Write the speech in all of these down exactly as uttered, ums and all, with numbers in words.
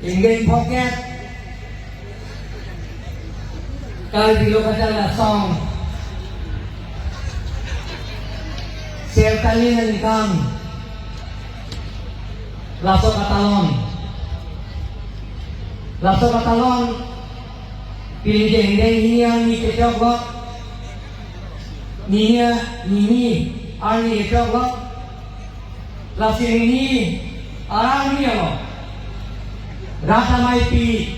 Ingdeng phoket Karbi Lo Kacharli Asong Sertalin aningkan laso katalon. Laso katalon pini ke ingdeng hini arni kechoklo. Hini, hini arni kechoklo. Lasi hini arni alo rat ameipi,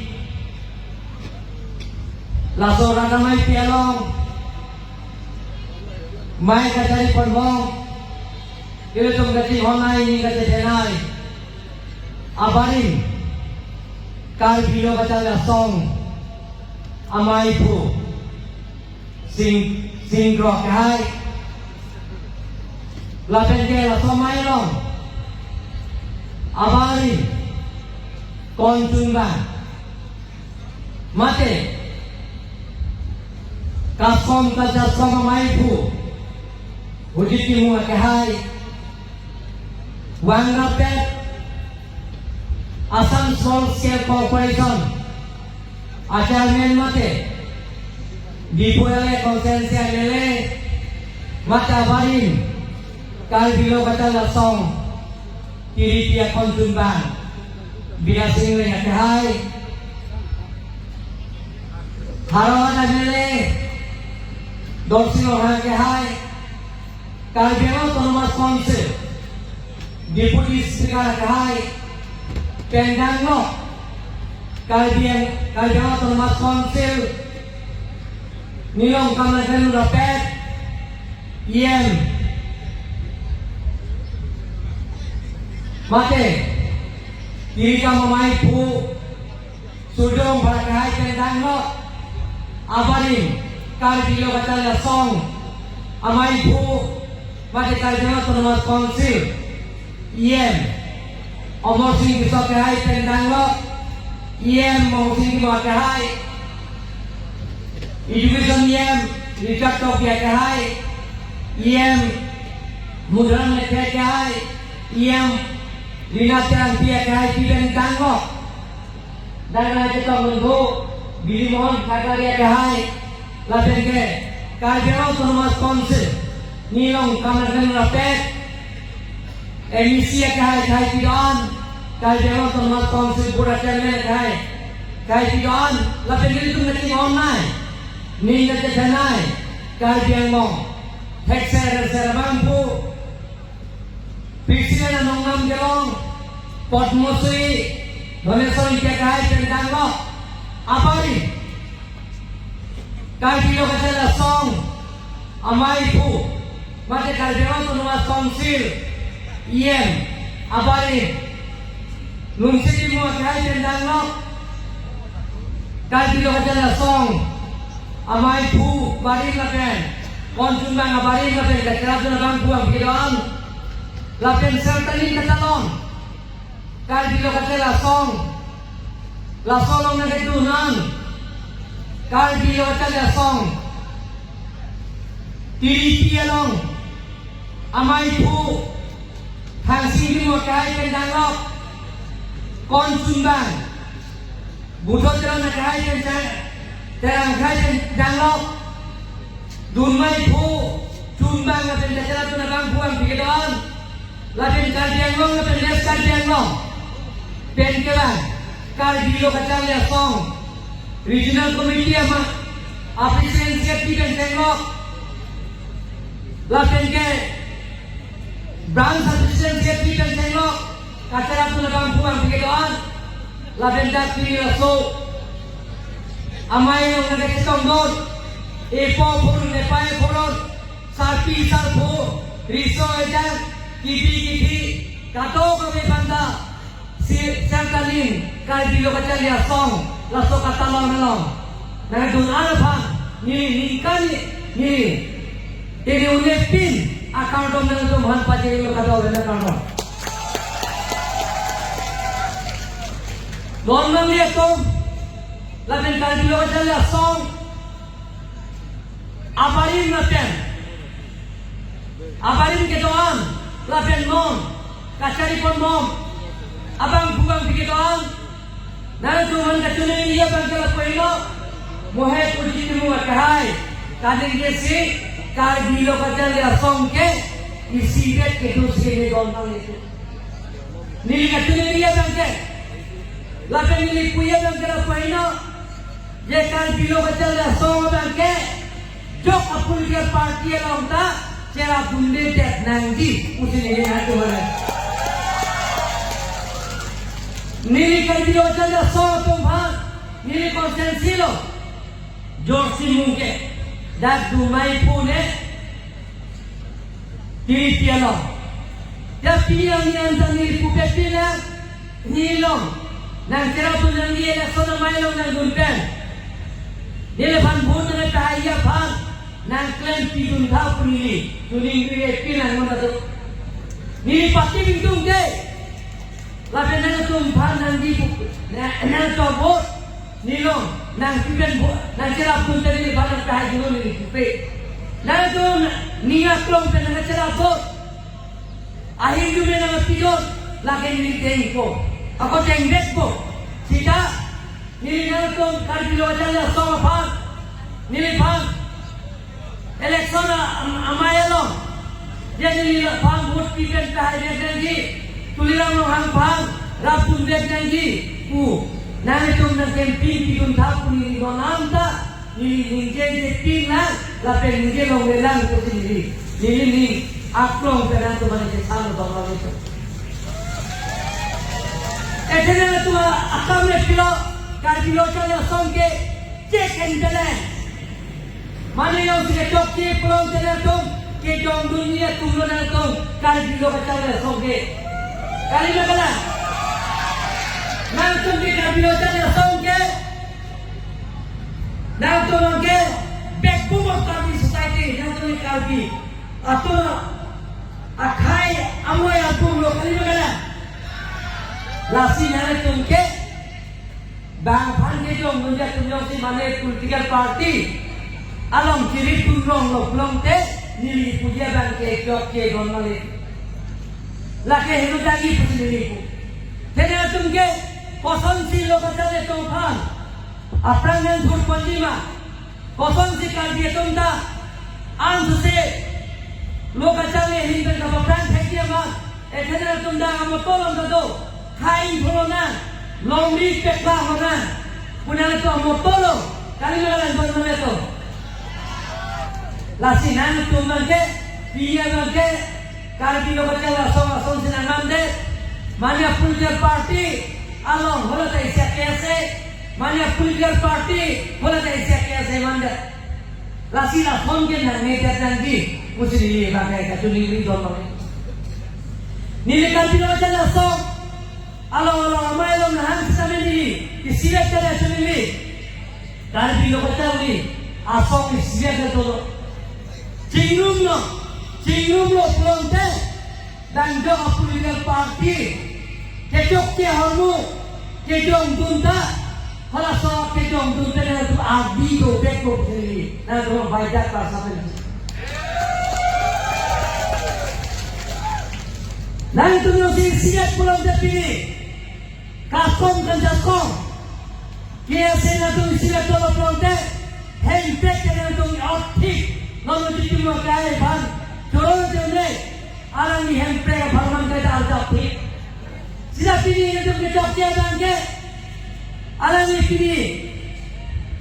laso rat ameipi along mei kachari ponbom, ilitum kachinghon ai, ning kachethenei abarim Karbi Lo Kacharli Asong ameiphu sing, singkrok kehai. Lapen ke laso amei along abarim konchunbang mate kasom kajasom ameiphu Hujit Timung akehai, vangrapet Assam Small Scale Corporation a-chairman mate Diphu L A constituency M L A mate abarim Karbi Lo Kacharli Asong tiripi akonchunbang Bidasing Reang akehai, Howraghat M L A Dorsing Ronghang akehai, Karbi Anglong Autonomous Council Deputy Speaker akehai, pen danglo Karbi Ang-, Karbi Anglong Autonomous Council Nilong Kamnang Kanu rapet E M mate tirikam ameiphu Surjya Rongphar akehai pen danglo abarim Karbi Lo Kacharli Asong ameiphu mate Karbi Anglong Autonomous Council E M Amarsing Tisso akehai pen danglo, E M Mongsingsing Timung akehai, Education E M Richard Tokbi akehai, E M Mudaram Mekthe akehai, E M Rina Terangpi akehai pen danglo. Dana chetong bendhu Biri Mohan Khatari akehai, lapen ke Karbi Anglong Autonomous Council Nilong Kamnang Kanu rapet M E C akehai, akehai pidon, Karbi Anglong Autonomous Council Board Chairman akehai, akehai pidon, lapen ke ilitum kachinghon ai, ning kachethenei, Karbi Anglong thekser ser abangphu, President anong nam kelong Padma Shri Dhaneshwar Engti akehai pen danglo abarim Karbi Lo Kacharli Asong ameiphu mate Karbi Anglong Autonomous Council E M abarim Lungsi Timung akehai pen danglo Karbi Lo Kacharli Asong ameiphu abarim lapen konchunbang abarim lapen kacherapdun abangphu abang pidon lapen Sertalin katalon Karbi Lo Kacharli Asong laso along nangkedun an Karbi Lo Kacharli Asong tiripi along ameiphu Thangsing Timung akehai pen danglo konchunbang, Budho Teron akehai pen dang, Terang akehai pen danglo dunmeiphu chunbang lapen kacherapdun abangphu abang pidon lapen Karbi Anglong lapen West Karbi Anglong pen kelang Karbi Lo Kacharli Asong Regional Committee ama a-president C F T pen danglo lapen ke branch a-president C F T pen danglo kacherapdun abangphu abang pidon lapen dak pini laso amei along nangkachetongdun epo phurun epai phurun sarpi sarpo riso ejang kipi kithi kadokave aphanta si Sertalin Karbi Lo Kacharli Asong laso katalon along nangdun an aphan neli ningkan neli tini unepin akardom nangtum aphan pajirlo kadokave akardom. Non nanglitum lapen Karbi Lo Kacharli Asong abarim lapen abarim kedo-an lapen non kachari ponbom abangphu abangpi kedo-an Nangtum aphan kachiningri abang ke lapu helo, mo hai pu Jitimung akehai, kaningje si Karbi Lo Kacharli Asong ke isivet kedo si ne don nang itu. Neli kachiningri abang ke, lapen neli pu abang ke lapu helo, je Karbi Lo Kacharli Asong abang ke jok a-political party along ta cherapdundedet nangji pusi neli nangtum aphan. Neli Karbi Lo Kacharli Asong atum aphan, neli constituency lo, Jorsing Mungke, dak Dumai pune, Tiripi along. Ya pini ang nian ta neli pupe pina, neli long. Nangcherapdun nangji, election amei along nangdun pen. Neliphan vote nangpahai aphan, nangklempidun tha pu neli. Tuning dui epi nang mon atu. Neli party bingtung ke. Lapen nangtum aphan nangji pu, na, nangtum vote. Neli long, nangpi pen vote, nangcherapdun pen neliphan nangpahai dolo neli pupe. Nangtum ning aklong pen nangcherap vote. Ahin jume nangpidun, lake neli dengpo. Ako dengdetpo. Sita, neli nangtum Karbi Lo Kacharli Asong aphan, neliphan election a-, am-, amei along, je neliphan vote pi pen pahaidet nangji, Tuliram Ronghang aphan rapdundet nangji pu, nangtum nangklempidun tha pu neli don anta, neli ningje je pin lang, lapen ningje longlelang pusi neli, neli ning aklong pen nangtum aphan kechesalo dong lang itu. Ethene nangtum akam le pilo, Karbi Lo Kacharli Asong ke check and balance. Mane jongsi kechokche pulote nangtum kejongdunji atum lo nangtum Karbi Lo Kacharli Asong ke. Kali ma kalang? Nangtum ke Karbi Lo Kacharli Asong ke, nangtum ke backbone of Karbi society, nangtum Karbi atum akhai amoi atum lo, kali ma kalang? Lasi nangtum ke bang aphan kejongdunji atum jongsi mane political party along chiripdun rong lo pulote neli puji abang ke chokche don mane. Lake heno dagi pusi neli pu. Ethene nangtum ke kosonsi Lo Kacharli atum aphan aphrang nangthurponji ma? Kosonsi Karbi atum ta ansose Lo Kacharli ahin pen kapaphrang thekji ma? Ethene nangtum dak amotor along ta do, khai ingthur lonang, longri pekla lonang pu nangtum amotor lo, kali ma kalang, don mane to. Lasi nangtum abang ke, pini abang ke, Karbi Lo Kacharli Asong asongsi nangmande, mane political party along hala ta isi akese, mane political party hala ta isi akese mande. Lasi lason ke nangnedet nangji pusi neli abang ke kachiningri don mane. Neli Karbi Lo Kacharli Asong along along amei along nahang sitame neli isivet kali, kachiningri. Karbi Lo Kacharli Asong isivet dolo. Chingrumlo, chingrumlo pulote, dang jok a-political party kechokche ahormu kejongdun ta, halaso kejongdun ta nangtum abi do back ko sendiri, nangtum baijak ta saben. Nangtum jongsi isivet pulote pini, kasom kanjasom, K S A nangtum isivet dolo pulote, hemprek ke nangtum arthik, non Jitimung akehai aphan choro jemle, alangli hemprek apharman ke arjap thik. Sita pini nangtum kechokche abang ke, alangli pini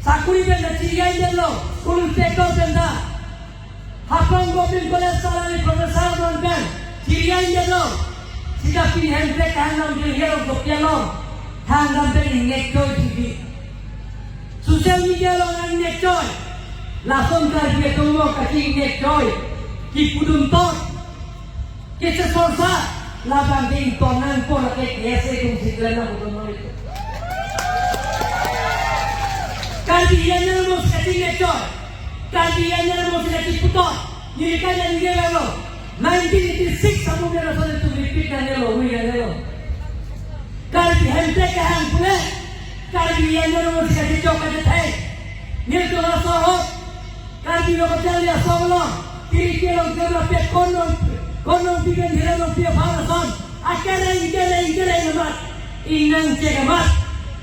sakori pen ta chiri-indetlo, school inspector pen ta. Haflong Government College ta alangli professor non pen chiri-indetlo. Sita pini hemprek kahang dam Delhi along, Guwahati along, hang dam pen ingnek choi T V, social media along ingnek choi. Lason Karbi atum lo kachi ingnek choi, kipudun tot, kechesorsa, labang ke ington nangpo, lake K S A atum si klem nangpo, don mane to. Karbi Anglong mo si kachi ingnek choi, Karbi Anglong mo si kachipu tot, neli kachiningri lo. Nineteen eighty-six amu mera sone tu repeat nangnelo, hui nangnelo. Karbi hemprek kahang pule, Karbi Anglong mo si kachichok kachethek. Nelitum laso ahut Karbi Lo Kacharli Asong along, Tiripi along, Kerala pet konon, konon pigen hiran along pia phara son, akereng kereng kereng amat, ingnang chek amat.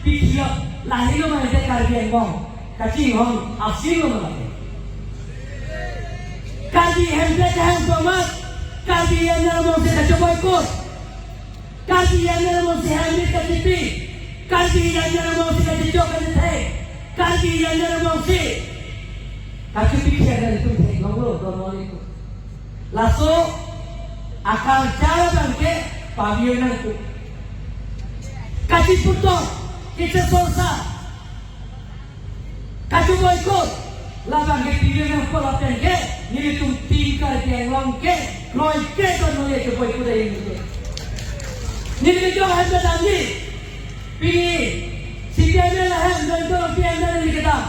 Pikhia lahelo mate Karbi Anglong kachinghon asilo mate. Karbi Hemprek kehang pamat, Karbi Anglong si kachoboikot, Karbi Anglong si hemprek kachipi, Karbi Anglong si kachijok kachithek, Karbi Anglong si kachipikhia dan tum theklonglo don malik. Laso akal cara bangke paviu nangkok. Kachiputok, kachesorsa, kachoboikot, labangke paviu nangkok lapen ke nelitum Team Karbi Anglong ke kroikre don malik choboikot ayin ke. Neli kejok ahem kedam ni, pini C P I M ahem don ko P M dan neli kedam.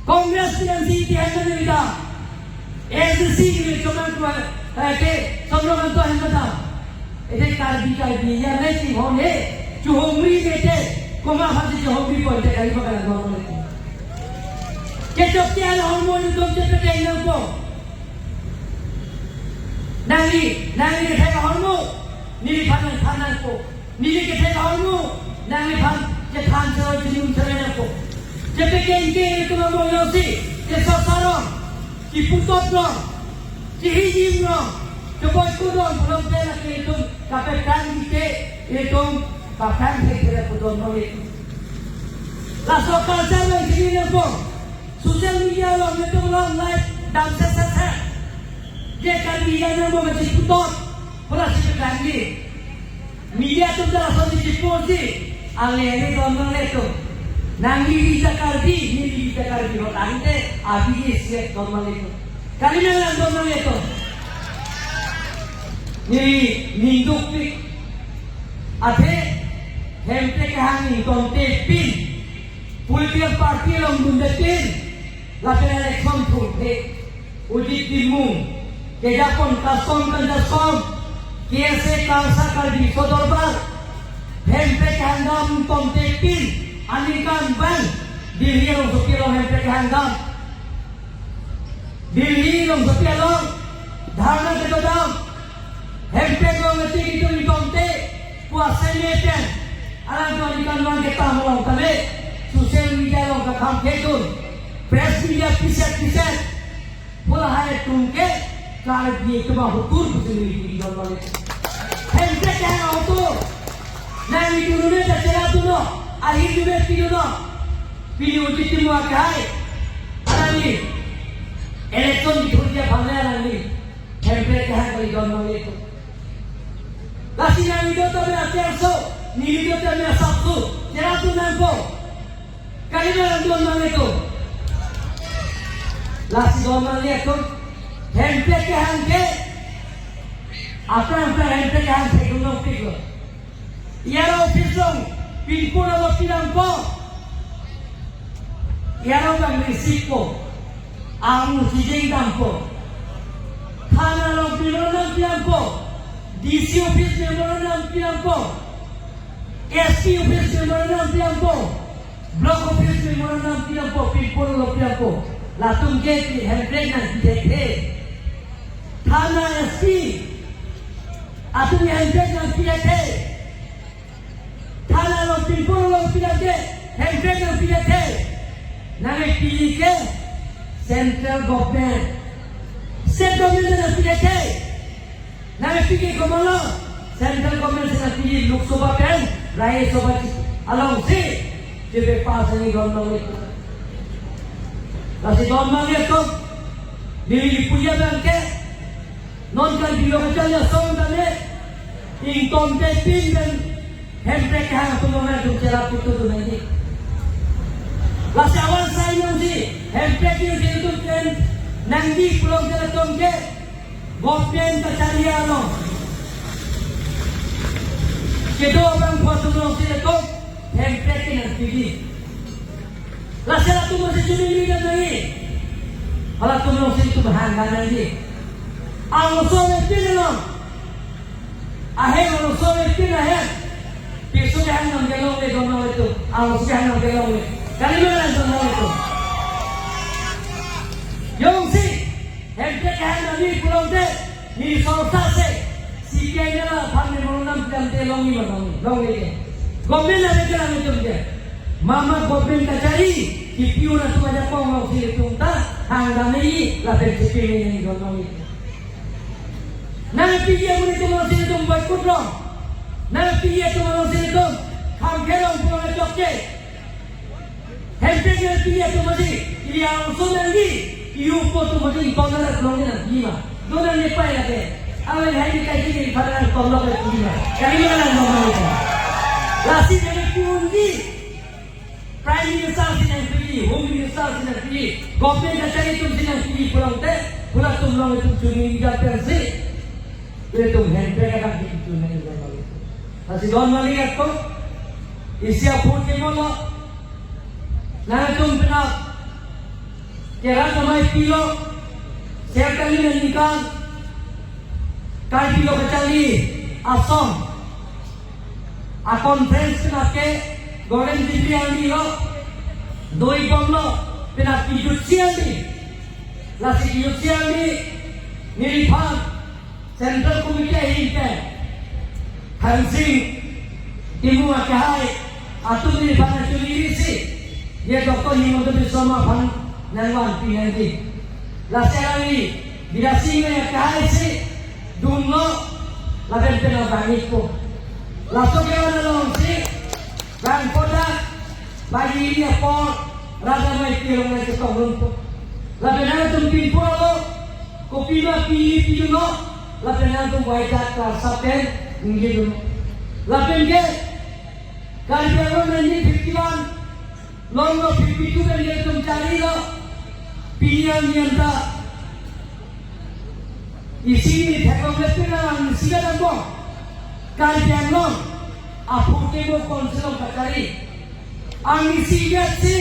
Congress T M C T M N neli kedam. A D C neli choman kua, eh, ke Somrang Anto ahem kedam. Ede Karbi Karbi ya ne chinghon he. Chuhomri mete. Komat aphansi chuhomri pon te kali pakai lagu. Kechok ke ala hormu nelitum chepekeng nangpo. Nangli, nangli kethek ahormu neliphan nangthan nangpo. Neli kethek ahormu nangliphan chethan seroi chinum seroi nangpo. Chepekengke itum among alongsi, chesorsa rong, chiputot rong, chihijim rong, choboikot rong, pulote lake itum kapekang kite, itum kapekang thekthek pudon malik. Laso culture nangchini nangpo. Social media along nelitum along live damsetsetset. Je Karbi Anglong mo kachiputot, pu lasi kekangji. Media atum ta lasonsi chipuji, ale ale don nanglitum. Nangli ta Karbi, neli ta Karbi, ho tangte, abidi siet don nanglitum. Kali nang don nanglitum. Neli ning dukpik. Athe, Hemprek kehang ingtonte pin. Political party along dunde pin, lapen election thurthe, Ujit Timung, kejapon Kasom Kanjasom, K S A Khalsa Karbi Sodorbar, Hemprek kehang dam ingtonte pin, aningkan abang, Delhi alongsopi along Hemprek kehang dam. Delhi alongsopi along dharna kedo dam. Hemprek along ngetik itum ingtonte pu asai pen alang tuan ikan tuan ketam along tame social media along kakham kedun, press media piset piset pu lahai atum ke Karbi atum ahotur pusi neli pidun balik. Hemprek kehang ahotur. Nangli dunune ta chera dunnon, ahir dune pidunnon. Pini Ujit Timung akehai alangli election kethurji aphan le alangli Hemprek kehang kali don nanglitum. Lasi nangli do tame apiarso, neli do tame asapso, chera dun nangpo. Kali nang don nanglitum. Lasi don nanglitum. Hemprek kehang ke, aphrang aphrang Hemprek kehang thekdun nangpiklo. Iyaro office along pinpur alo pinampo. Iyaro abang receive po. Ang chijeng dampo. Thana along memorandum pinampo. D C office memorandum pinampo. S P office memorandum pinampo. Block office memorandum pinampo. Pinpur alo pinampo. Latum ke Hemprek nangpidethe. Thana S P atum Hemprek nangpidethe. Thana along pinpur along pidethe, Hemprek nangpidethe. Nangpiji ke central government. State government nangpidethe. Nangpiji komatlo, central government si nangpiji Lok Sabha pen, Rajya Sabha alongsi, jibe pass ani don nanglitum. Lasi don nanglitum, neli puji abangke, non Karbi Anglong kacharli asong tame, ingtonte pin pen Hemprek kehang atum along nangtum cherap pitudun nangji. Lasi awan sai nangji, Hemprek kehang atum pen nangji pulote latum ke, government kacharli along kedo abang pho atum alongsi latum, Hemprek ke nangpiji. Lasi latum alongsi chumi mi dan nangji. Halatum alongsi itum hang dan nangji. Arloso avepin along. Ahem arloso avepin ahem. Piso kehang nangkelongle don nanglitum. Arloso kehang nangkelongle. Kali ma don nanglitum. Jongsi Hemprek kehang nangji pulote, neli sorsa si, C P I M aphan memorandum pidamte longji ma longji, longle ke. Government ave ke lang itum ke. Mama government kachari, kipi-un atum ajakong alongsi itum ta hangdam nangji, lapen chepame nangji government. Nangpi amonit atum alongsi itum boycott long. Nangpi atum alongsi itum khang kherong pulang ajok ke. Hempek nangpi atum alongsi, ili angsong nangji, ili upo atum alongsi, tolerate long nangji ma. Donang ne pai lake. Awen hai ni kai ni pada nang tolok lagi ma. Kali mana nang ngomong itu? Lasi nangpi-un ji. Prime Minister si nangpi-un ji, Home Minister si nangpi-un ji, Government Secretary atum si nangpi-un ji pulote, pura atum along itum chuni ida pensi. Itum hempek kadang di itum nang itum. Lasi don mali atum, isi apot ke molo. Nangtum penap kerat amei pilo, serkali nangkan, Karbi Lo Kacharli Asong a-conference penap ke Golden Jubilee arni lo, doi bomlo, penap kejut si arni, lasi kejut si arni, neliphan, Central Committee ahin pen Thangsing Timung akehai atum neliphan chuli si, ye Doctor Himanta Biswa Sarma aphan nangvanpi nangji. Lasi alangli Bidya Sing Engleng akehai si dunlo, lapen penap vangikpo. Laso kevan alongsi vangpo ta, pagi ini apor, rat amei pilo nang ketong rumpo. Lapen nangtum pinpo alo, kopi ma pi, pidunlo, lapen nangtum waidat klarsa pen ningjedunlo. Lapen ke, Karbi Anglong nineteen fifty-one, longlo fifty-two pen ke itum charlilo, pini arni anta, isi ni theklongle penang isi kadang bom. Karbi Anglong aphuke bo Council along kachari. Ang isi vet si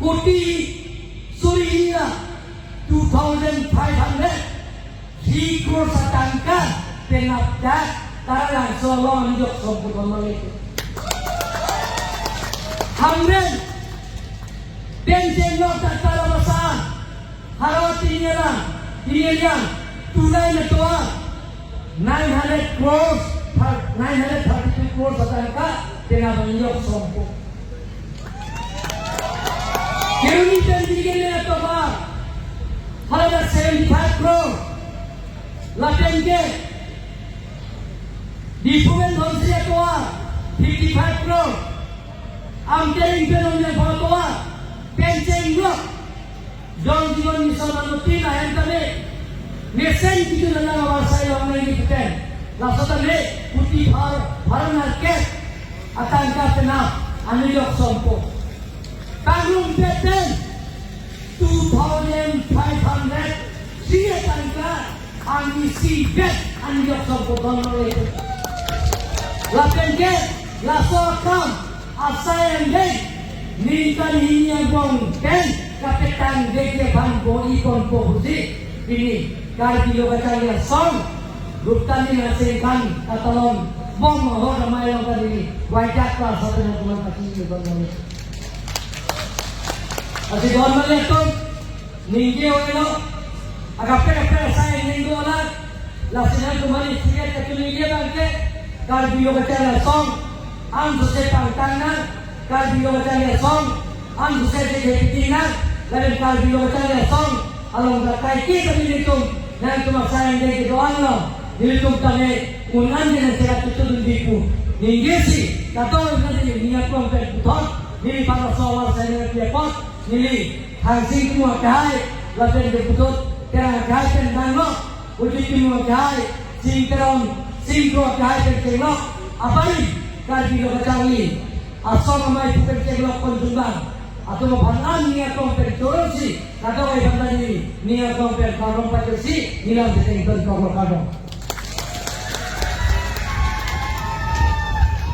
koti suri hini ra two thousand five hundred three crores atangka penap dak Taralangso along anjok somput along itu. Hamren pen chenglok dak Tarabasa, Harawati Nialang, Nialang, tulai netoa, nine hundred crores, thir-, nine hundred thirty-three crores atangka penap anjok somput. Kheroni pen Dikeni atovar, haladak seventy-five crore, lapen ke, Diphu pen Dhonsiri atovar, fifty-five crore, Amkering pen Umjangpho atovar, pen chenglok, Jal Jeevan Mission anuttin ahem tame, mesen kejut alang avarsai long nangji pen. Laso tame, kuti pharo, pharo nerkep atangka penap anjok somput. Kangrum peten, two thousand five hundred three atangka ang isi vet anjok somput don lo itu. Lapen ke, laso akam, asai angdeng, ningkan hini angbong pen, kapetang deke aphan bor-i ponpo pusi, pini, Karbi Lo Kacharli Asong, Ruptani Narsing Khan, katalon, bom ho damai along kadini, waidat klarsa pen nangtum aphan pachini don lo. Lasi don mali atum, ningje oilo, akaprek akaprek asai angdeng dolang, lasi nangtum aphan isi vet kachiningje abang ke, Karbi Lo Kacharli Asong, angsose pangtang nang, Karbi Lo Kacharli Asong, angsose chekepiti nang, lapen Karbi Lo Kacharli Asong along dakai ke tame nelitum, nangtum asai angdeng kedo-an along, nelitum tame un-an ke nangcherap tutu dunji pu ningje si, kadokave neli ning aklong pen puthot, neliphan laso avarsai nangpi apot, neli Thangsing Timung akehai, lapen deputado Terang akehai pen vanglo, Ujit Timung akehai, Sing Teron, Sing Kro akehai pen chenglok, apari, Karbi Lo Kacharli Asong amei aphu pen chenglok ponjungbang atum aphan an ning aklong pen choro si, kadokave aphan ta neli ning aklong pen kardom pajirsi, neli lam cheteng pen kardom.